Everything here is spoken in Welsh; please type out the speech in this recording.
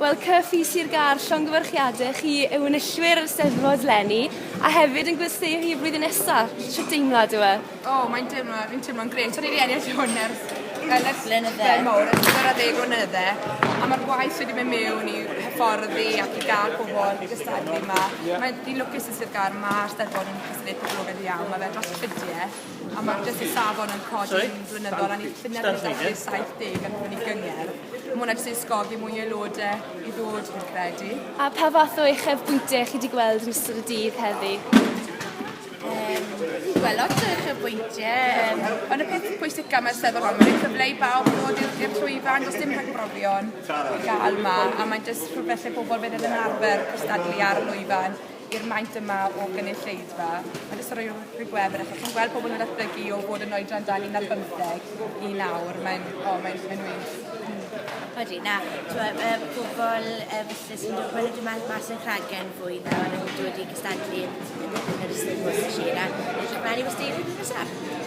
Wel, Cyffi Sir Gâr, llongyfarchiadau chi yw enillwyr yr Eisteddfod 'leni, a hefyd yn gwesteion chi y flwyddyn nesa. Shwt deimlad yw e? O, mae'n teimlo, fi'n teimlo'n grêt. O'n i wedi ennill hwn ers fel ers Blynydde. fel mawr, ers 40 blynydde. A mae'r gwaith wedi mynd mewn i hyfforddi ac i gael pobl i gystadlu yma. Mae'n ni'n lwcus yn Sir Gâr, mae'r Steddfod yn cystadlu poblogaidd iawn, mae fe dros y ffrydiau. A mae'r jyst y safon yn codi'n flynyddol, a ni llynedd yn dathlu 70 a ni gyngerdd. Mae hwnna jyst yn ysgogi mwy o aelodau i ddod, fi'n credu. A pa fath o uchafbwyntiau chi wedi gweld yn ystod y dydd heddi? Wel, lot o uchafbwyntiau. Ond y peth pwysica mae'r Steddfod hon, mae'n cyfle i bawb ddod i'r llwyfan, does dim rhagbrofion i gael yma, a mae'n jyst rhywbeth lle pobl fydd yn arfer cystadlu ar y lwyfan i'r maint yma o gynulleidfa. Mae'n jyst rhoi rhoi gwefr i chi. Chi'n gweld pobl yn datblygu o fod yn oedran dan 15 i nawr, mae'n oh, mae'n mae'n wych. Odi, na, t'mo', pobl falle sy'n dod, maen nhw'n dod mas yn rhaglen fwy nawr yn dod i gystadlu yn yr Eisteddfod y sir a edrych ymlaen i westeion flwyddyn nesaf.